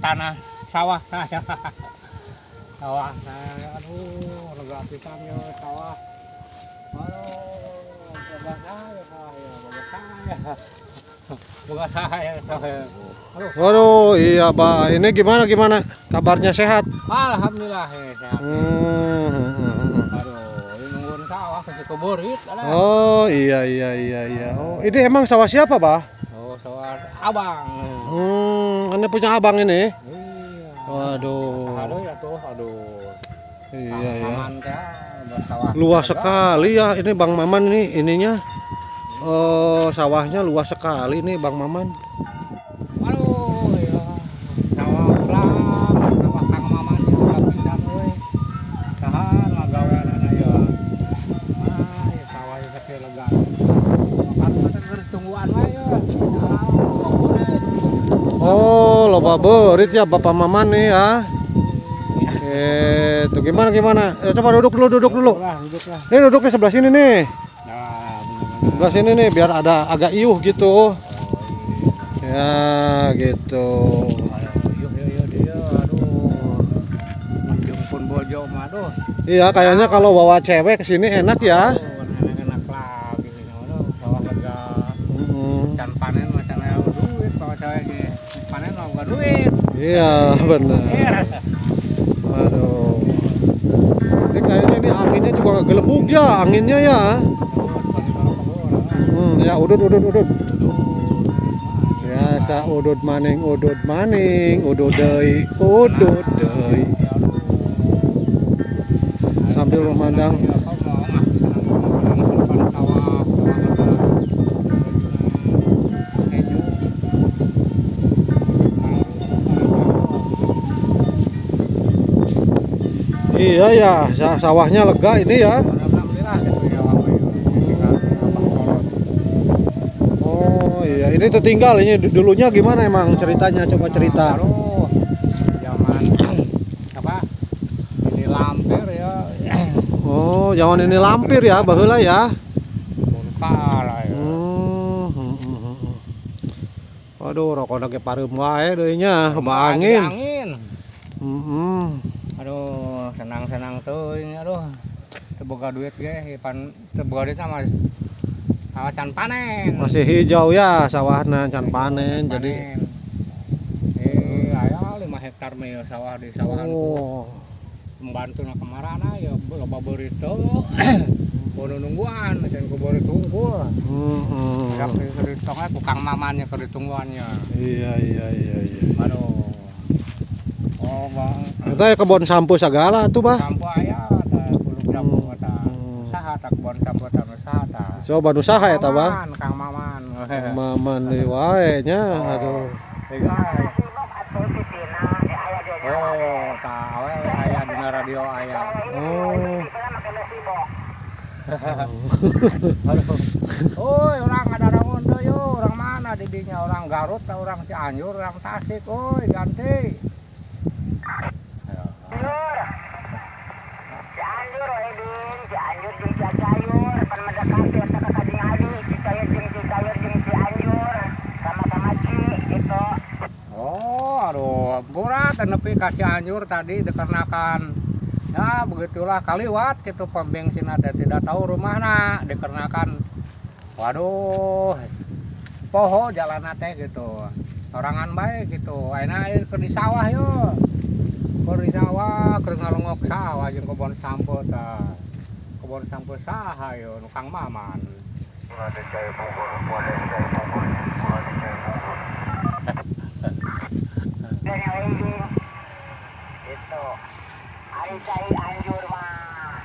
Tanah sawah saya. Sawah saya, aduh, lega pisan ya sawah. Aduh, boga saya sawah ya, boga saya. Boga saya sawah ya. Aduh, Waduh, iya, Bah. Ini gimana gimana? Kabarnya sehat? Alhamdulillah ya, sehat. Aduh, ini nungguin sawah ke kebeurit ada. Oh, iya. Oh, ini emang sawah siapa, Bah? Oh, sawah abang. Ini punya abang ini. Iya. Waduh. Aduh ya tuh, aduh. Iya ya. Aman teh sawah. Luas sekali ya ini Bang Maman ini ininya. Eh, sawahnya luas sekali nih, Bang Maman. Aduh, ya. Sawah urang, sawah Kang Maman ya udah pindah euy. Saha ngagaweanana ya. Ah, ya sawah ya kecil lega. Makan makan keur tungguan wae ya. Ah, beurit. Oh, loba beurit ya Bapak Maman nih ya. Eh, tuh gimana gimana? Ya, coba duduk dulu, duduk dulu. Lah, duduk lah. Ini duduknya sebelah sini nih. Nah, bener-bener. Sebelah sini nih biar ada agak iuh gitu. Ya, gitu. Ayo, yuk, yuk, yuk, dia, aduh. Menjemput bojo mah, aduh. Iya, kayaknya kalau bawa cewek ke sini enak ya. Aduh, enak-enak lagi sini, aduh, sawah lega. Can panen mah can aya duit bawa cewek ge. Panen mah boga duit. Iya, benar. Iya. Aduh. Ini kayaknya ini anginnya juga gelebug ya, anginnya ya. Ya udut udut udut. Biasa udut maning, udut deui, udut deui. Sambil memandang. Ya, kau mau ah, senang depan sawah, sawah lega. Keju. Iya ya, sawahnya lega ini ya. Alhamdulillah gitu ya, Bang. Tinggal Abah kolot. Oh iya, ini tertinggal ini dulunya gimana emang ceritanya? Coba cerita. Aduh, zaman apa? Ini lampir ya. Oh, zaman ini lampir ya, baheula ya. Bongkar ya. Waduh, rokokna ge pareum wae deui nya, loba angin. Angin. Aduh, senang-senang tuh ini aduh. Teu boga duit ge, pan teu boga duit sama sawah can panen. Masih hijau ya sawahna can panen, jadi Panen. Eh, aya 5 hektar mah ya sawah di sawahan. Oh. Membantu na kemarana ya loba beurit teu. Kudu nungguan, can ku beurit tungkul. Dak keur ditongnya ku Kang Mamannya keur ditungguannya. Iya. Aduh. Oh, Bang. Eta ya kebon sampeu segala tuh, Bah. Sampeu aya tah kuluk jambu eta. Saha tah kebon sampeu tah nu saha tah? Coba nu saha eta, Bah? Maman, Kang Maman. Maman deui wae nya, aduh. Oh, tah awe aya dina radio aya. Oh. Aduh. Oi, urang ada rangun teu yo, urang mana didinya? Orang Garut tah, orang Cianjur, orang Tasik, oi ganti. Cianjur we ding, Cianjur jeung Cicayur, pan mendekati eta ka Kajing Adi, Cicayur jeung Cicayur jeung Cianjur, sama-sama Ci gitu. Oh, aduh, berat nepi ka Cianjur tadi dikarenakan ya begitulah kaliwat gitu pom bensin teh tidak tahu rumahna dikarenakan waduh poho jalan teh gitu sorangan baik gitu ayeuna keur di sawah yo, keur di sawah keur ngalongok sawah jeung kebon sampeu tah, kebon sampeu saha yo? Nu Kang Maman. Ada cai Bogor, ada cai Bogor, ada cai Bogor. Dan yang lain gitu. Ari cai anjur mah.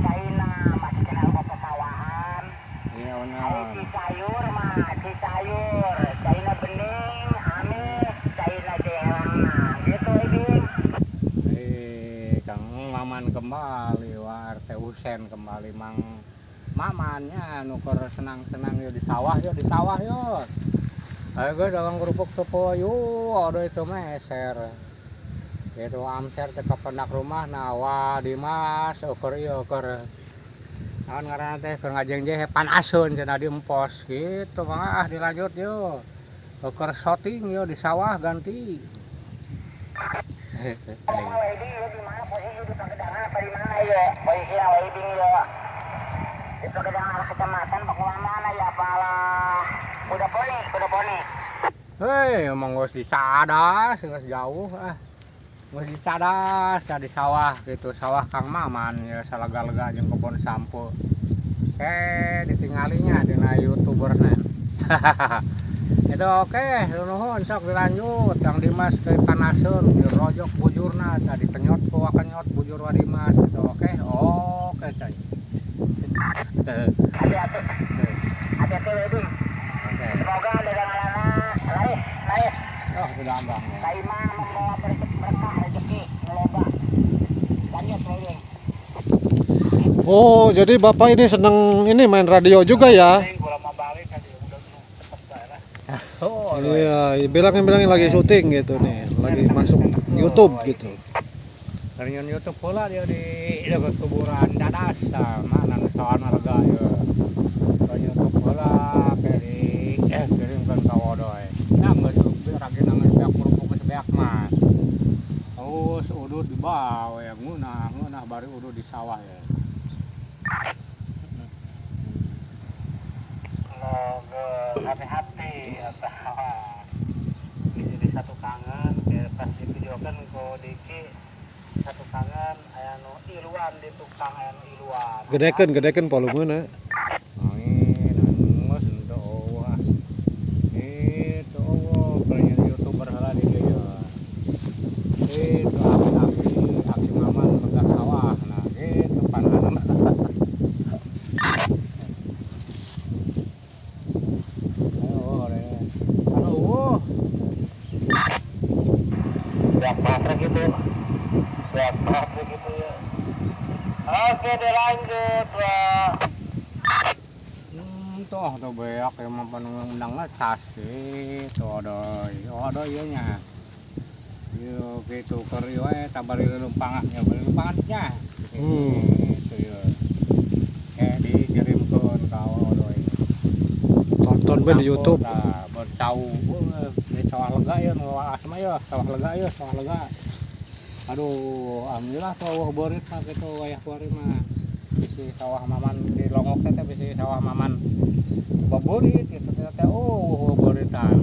Caina masih kenal pesawahan. Iya Ari benar. Cicayur mah, Cicayur, caina bening, amis, caina jelangna gitu ini. Eh, Kang Maman kembali, war teh Husen kembali, Mang Mamannya nu keur senang-senang yo di sawah yo, di sawah yo. Ayo ge dagang kerupuk tepo yo, aduh itu meser. Itu amser teh kapendak rumah nah wah Dimas ukur ieu ukur naon ngaranna teh keur ngajengje panaseun cenah di empos gitu mah ah dilanjut yo. Keur shooting yo di sawah ganti. Emang Wedding ya di mana posisi, di Pagedangan apa di mana ya? Posisi yang Wedding ya. Di Pagedangan arah kecamatan Pakuan mana ya? Apalah Kuda Poni, Kuda Poni. Hei, emang geus dicadas, geus jauh ah. Geus dicadas di sawah gitu, sawah Kang Maman ya salaga-lega jeung kebon sampo. Eh, ditinggalinya dina YouTuberna. Itu oke, nuhun sok dilanjut. Kang Dimas ke panaseun, dirojok bujurna tadi kenyot ku kenyot bujur wa Dimas gitu. Oke, oke coy. Hati-hati. Hati-hati Wedding. Oke. Semoga daganganana laris, laris. Oh, sudah ambang ya. Kaima membawa berkah rezeki ngeloba. Lanjut Wedding. Oh, jadi Bapak ini seneng ini main radio juga ya? Oh, Iya, bilangin-bilangin lagi syuting gitu nih, lagi masuk YouTube gitu. Ternyata YouTube pula dia di dekat kuburan Dadas sama nang sawan lega ya. Ternyata YouTube pula kayak di kirimkan ka Wodoy. Nah, geus ragina geus beak kerupuk geus beak mah. Terus udud di bawah ya ngeunah, ngeunah bari udud di sawah ya. Hati-hati atau jadi satu kangen kayak pas divideokan ku Diki satu kangen aya nu iluan di tukang aya nu iluan. Gedekeun, gedekeun volumena. Amin, geus henteu eueuh ah. Itu eueuh keur YouTuber heula di dieu ya. Itu aki-aki, aki Maman lega sawah. Nah, gitu pandangan. Ayo, deh. Aduh, Siap pabrik itu, siap pabrik itu ya. Oke dilanjut Pak. Tuh tuh beak ya mah undang ngecas gitu ada ada ieu nya. Ieu kitu keur ieu we tabari lumpangan ya bari lumpangannya. Gitu ya. Kayak dikirimkeun ka Odoy. Tonton be di YouTube. Nah, bertau di sawah lega ya nu asma ya, sawah lega ya, sawah lega. Aduh, alhamdulillah tuh eueuh beurit mah kitu wayah kuari mah. Bisi sawah Maman di Longok teh bisi sawah Maman babeurit gitu teh teh oh beuritan.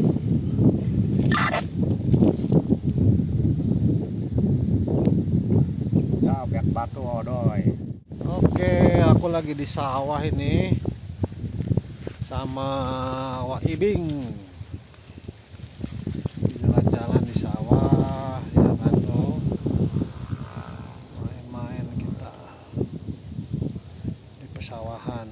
Ya, beak batu Odoy. Oke, aku lagi di sawah ini sama Wak Ibing. Jalan-jalan di sawah, ya kan tuh. Main-main kita di pesawahan.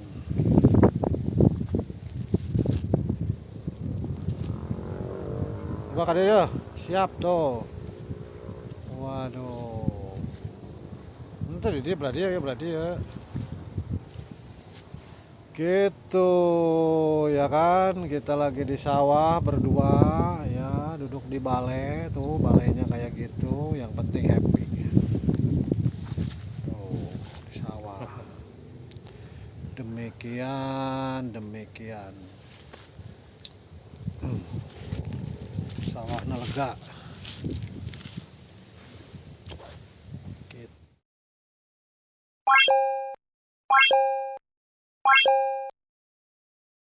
Coba kade ya, siap tuh. Waduh. Nanti dia belah dia ya, belah dia. Gitu ya kan, kita lagi di sawah berdua ya, duduk di balai tuh, balainya kayak gitu, yang penting happy. Tuh, di sawah. Demikian, demikian. Sawahnya lega.